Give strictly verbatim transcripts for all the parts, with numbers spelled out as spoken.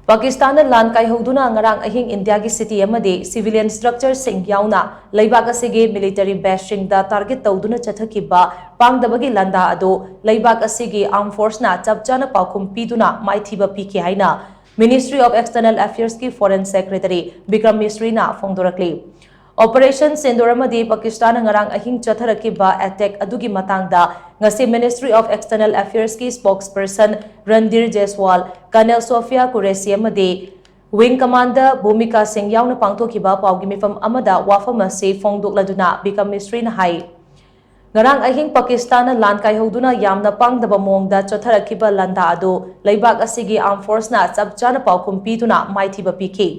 ꯄꯥꯀꯤꯁꯇꯥꯟꯅ ꯂꯥꯟ ꯀꯥꯏꯍꯧꯗꯨꯅ ꯉꯔꯥꯡ ꯑꯍꯤꯡ ꯏꯟꯗꯤꯌꯥꯒꯤ city ꯑꯃꯗꯤ civilian structureꯁꯤꯡ ꯌꯥꯎꯅ ꯂꯩꯕꯥꯛ ꯑꯁꯤꯒꯤ military baseꯁꯤꯡꯗ target ꯇꯧꯗꯨꯅ ꯆꯠꯊꯈꯤꯕ ꯄꯥꯡꯗꯕꯒꯤ ꯂꯥꯟꯗꯥ ꯑꯗꯨ ꯂꯩꯕꯥꯛ ꯑꯁꯤꯒꯤ armed forceꯅ ꯆꯞ ꯆꯥꯅ ꯄꯥꯎꯈꯨꯝ ꯄꯤꯗꯨꯅ ꯃꯥꯏꯊꯤꯕ ꯄꯤꯈꯤ ꯍꯥꯏꯅ Ministry of External Affairsꯀꯤ Foreign Secretary Bikram ꯃꯤꯁ꯭ꯔꯤꯅ ꯐꯣꯡꯗꯣꯔꯛꯂꯤ꯫ Operation Sindoor ꯑꯃꯗꯤ ꯄꯥꯀꯤꯁꯇꯥꯟꯅ ꯉꯔꯥꯡ ꯑꯍꯤꯡ ꯆꯠꯊꯔꯛꯈꯤꯕ attack ꯑꯗꯨꯒꯤ ꯃꯇꯥꯡꯗ ꯉꯁꯤ Ministry of External Affairsꯀꯤ spokesperson Randhir ꯖꯦꯁꯋꯥꯜ, Colonel Sophia Qureshi ꯑꯃꯗꯤ Wing Commander ꯚꯨꯃꯤꯀꯥ ꯁꯤꯡ ꯌꯥꯎꯅ ꯄꯥꯡꯊꯣꯛꯈꯤꯕ ꯄꯥꯎꯒꯤ ꯃꯤꯐꯝ ꯑꯃꯗ ꯋꯥꯐꯝ ꯑꯁꯤ ꯐꯣꯡꯗꯣꯛꯂꯗꯨꯅ ꯕꯤꯀ꯭ꯔꯝ ꯃꯤꯁ꯭ꯔꯤꯅ ꯍꯥꯏ, ꯉꯔꯥꯡ ꯑꯍꯤꯡ ꯄꯥꯀꯤꯁꯇꯥꯟꯅ ꯂꯥꯟ ꯀꯥꯏꯍꯧꯗꯨꯅ ꯌꯥꯝꯅ ꯄꯥꯡꯗꯕ ꯃꯑꯣꯡꯗ ꯆꯠꯊꯔꯛꯈꯤꯕ ꯂꯥꯟꯗꯥ ꯑꯗꯨ ꯂꯩꯕꯥꯛ ꯑꯁꯤꯒꯤ armed forceꯅ ꯆꯞ ꯆꯥꯅ ꯄꯥꯎꯈꯨꯝ ꯄꯤꯗꯨꯅ ꯃꯥꯏꯊꯤꯕ ꯄꯤꯈꯤ꯫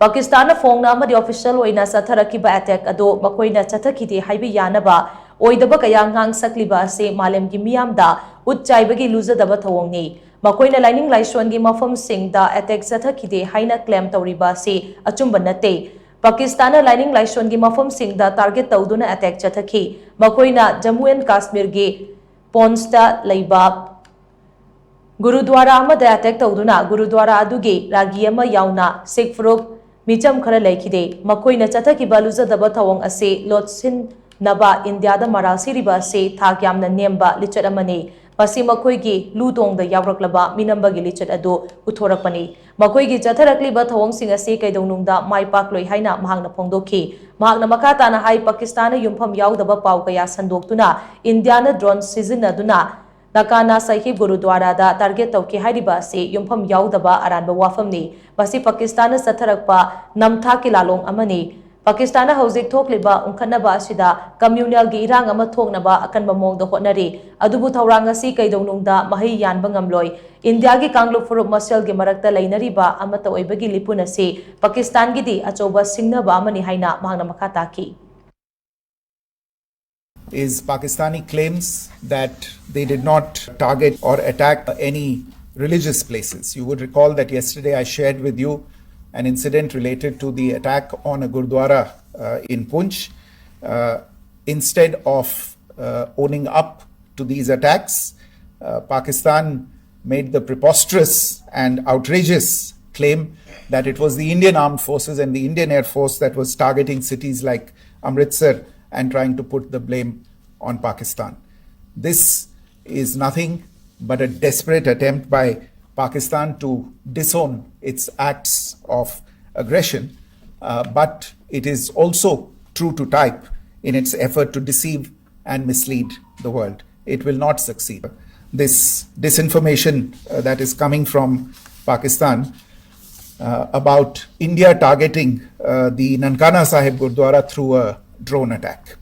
ꯄꯥꯀꯤꯁꯇꯥꯟꯅ ꯐꯣꯡꯅ ꯑꯃꯗꯤ official ꯑꯣꯏꯅ ꯆꯠꯊꯔꯛꯈꯤꯕ attack ꯑꯗꯨ ꯃꯈꯣꯏꯅ ꯆꯠꯊꯈꯤꯗꯦ ꯍꯥꯏꯕ ꯌꯥꯅꯕ ꯑꯣꯏꯗꯕ ꯀꯌꯥ ꯉꯥꯡꯁꯛꯂꯤꯕ ꯑꯁꯤ ꯃꯥꯂꯦꯝꯒꯤ ꯃꯤꯌꯥꯝꯗ ꯎꯠ ꯆꯥꯏꯕꯒꯤ ꯂꯨꯖꯗꯕ ꯊꯧꯑꯣꯡꯅꯤ꯫ ꯃꯈꯣꯏꯅ ꯂꯥꯏꯅꯤꯡ ꯂꯥꯏꯁꯣꯟꯒꯤ ꯃꯐꯝꯁꯤꯡꯗ attack ꯆꯠꯊꯈꯤꯗꯦ ꯍꯥꯏꯅ claim ꯇꯧꯔꯤꯕ ꯑꯁꯤ ꯑꯆꯨꯝꯕ ꯅꯠꯇꯦ꯫ ꯄꯥꯀꯤꯁꯇꯥꯟꯅ ꯂꯥꯏꯅꯤꯡ ꯂꯥꯏꯁꯣꯟꯒꯤ ꯃꯐꯝꯁꯤꯡꯗ target ꯇꯧꯗꯨꯅ attack ꯆꯠꯊꯈꯤ꯫ ꯃꯈꯣꯏꯅ ꯖꯝꯃꯨ and ꯀꯥꯁꯃꯤꯔꯒꯤ ꯄꯣꯟꯁꯇ ꯂꯩꯕ ꯒꯨꯔꯨꯗ꯭ꯋꯥꯔꯥ ꯑꯃꯗ attack ꯇꯧꯗꯨꯅ ꯒꯨꯔꯨꯗ꯭ꯋꯥꯔꯥ ꯑꯗꯨꯒꯤ ꯔꯥꯒꯤ ꯑꯃ ꯌꯥꯎꯅ ꯁꯤꯈ ꯐꯨꯔꯨꯞ ꯃꯤꯆꯝ ꯈꯔ ꯂꯩꯈꯤꯗꯦ꯫ ꯃꯈꯣꯏꯅ ꯆꯠꯊꯈꯤꯕ ꯂꯨꯖꯗꯕ ꯊꯧꯑꯣꯡ ꯑꯁꯤ ꯂꯣꯠꯁꯤꯟꯅꯕ ꯏꯟꯗꯤꯌꯥꯗ ꯃꯔꯥꯜ ꯁꯤꯔꯤꯕ ꯑꯁꯤ ꯊꯥꯛ ꯌꯥꯝꯅ ꯅꯦꯝꯕ ꯂꯤꯆꯠ ꯑꯃꯅꯤ꯫ ꯃꯁꯤ ꯃꯈꯣꯏꯒꯤ ꯂꯨ ꯇꯣꯡꯗ ꯌꯥꯎꯔꯛꯂꯕ ꯃꯤꯅꯝꯕꯒꯤ ꯂꯤꯆꯠ ꯑꯗꯨ ꯎꯠꯊꯣꯔꯛꯄꯅꯤ꯫ ꯃꯈꯣꯏꯒꯤ ꯆꯠꯊꯔꯛꯂꯤꯕ ꯊꯧꯑꯣꯡꯁꯤꯡ ꯑꯁꯤ ꯀꯩꯗꯧꯅꯨꯡꯗ ꯃꯥꯏ ꯄꯥꯛꯂꯣꯏ ꯍꯥꯏꯅ ꯃꯍꯥꯛꯅ ꯐꯣꯡꯗꯣꯛꯈꯤ꯫ ꯃꯍꯥꯛꯅ ꯃꯈꯥ ꯇꯥꯅ ꯍꯥꯏ, ꯄꯥꯀꯤꯁꯇꯥꯟꯅ ꯌꯨꯝꯐꯝ ꯌꯥꯎꯗꯕ ꯄꯥꯎ ꯀꯌꯥ ꯁꯟꯗꯣꯛꯇꯨꯅ ꯏꯟꯗꯤꯌꯥꯅ drone ꯁꯤꯖꯤꯟꯅꯗꯨꯅ ꯅꯀꯥꯅꯥ ꯁꯥꯍꯤꯕ ꯒꯨꯔꯨꯗ꯭ꯋꯥꯔꯥꯗ target ꯇꯧꯈꯤ ꯍꯥꯏꯔꯤꯕ ꯑꯁꯤ ꯌꯨꯝꯐꯝ ꯌꯥꯎꯗꯕ ꯑꯔꯥꯟꯕ ꯋꯥꯐꯝꯅꯤ꯫ ꯃꯁꯤ ꯄꯥꯀꯤꯁꯇꯥꯟꯅ ꯆꯠꯊꯔꯛꯄ ꯅꯝꯊꯥꯛꯀꯤ ꯂꯥꯂꯣꯡ ꯑꯃꯅꯤ꯫ ꯄꯥꯀꯤꯁꯇꯥꯟꯅ ꯍꯧꯖꯤꯛ ꯊꯣꯛꯂꯤꯕ ꯎꯪꯈꯠꯅꯕ ꯑꯁꯤꯗ communalꯒꯤ ꯏꯔꯥꯡ ꯑꯃ ꯊꯣꯛꯅꯕ ꯑꯀꯟꯕ ꯃꯑꯣꯡꯗ ꯍꯣꯠꯅꯔꯤ꯫ ꯑꯗꯨꯕꯨ ꯊꯧꯔꯥꯡ ꯑꯁꯤ ꯀꯩꯗꯧꯅꯨꯡꯗ ꯃꯍꯩ ꯌꯥꯟꯕ ꯉꯝꯂꯣꯏ꯫ ꯏꯟꯗꯤꯌꯥꯒꯤ ꯀꯥꯡꯂꯨꯞ ꯐꯨꯔꯨꯞ ꯃꯁꯦꯜꯒꯤ ꯃꯔꯛꯇ ꯂꯩꯅꯔꯤꯕ ꯑꯃꯠꯇ ꯑꯣꯏꯕꯒꯤ ꯂꯤꯄꯨꯟ ꯑꯁꯤ ꯄꯥꯀꯤꯁꯇꯥꯟꯒꯤꯗꯤ ꯑꯆꯧꯕ ꯁꯤꯡꯅꯕ ꯑꯃꯅꯤ ꯍꯥꯏꯅ ꯃꯍꯥꯛꯅ ꯃꯈꯥ ꯇꯥꯈꯤ꯫ Is Pakistani claims that they did not target or attack any religious places. You would recall that yesterday I shared with you an incident related to the attack on a Gurdwara uh, in Poonch. Uh, instead of uh, owning up to these attacks, uh, Pakistan made the preposterous and outrageous claim that it was the Indian Armed Forces and the Indian Air Force that was targeting cities like Amritsar and trying to put the blame on Pakistan. This is nothing but a desperate attempt by Pakistan to disown its acts of aggression, uh, but it is also true to type in its effort to deceive and mislead the world. It will not succeed. This disinformation uh, that is coming from Pakistan uh, about India targeting uh, the Nankana Sahib Gurdwara through a drone attack.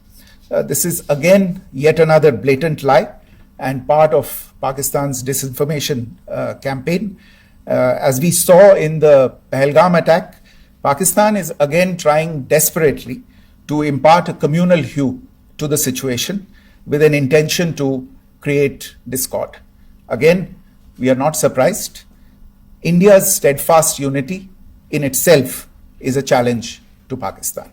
Uh, this is again yet another blatant lie and part of Pakistan's disinformation uh, campaign. Uh, as we saw in the Pahalgam attack, Pakistan is again trying desperately to impart a communal hue to the situation with an intention to create discord. Again, we are not surprised. India's steadfast unity in itself is a challenge to Pakistan.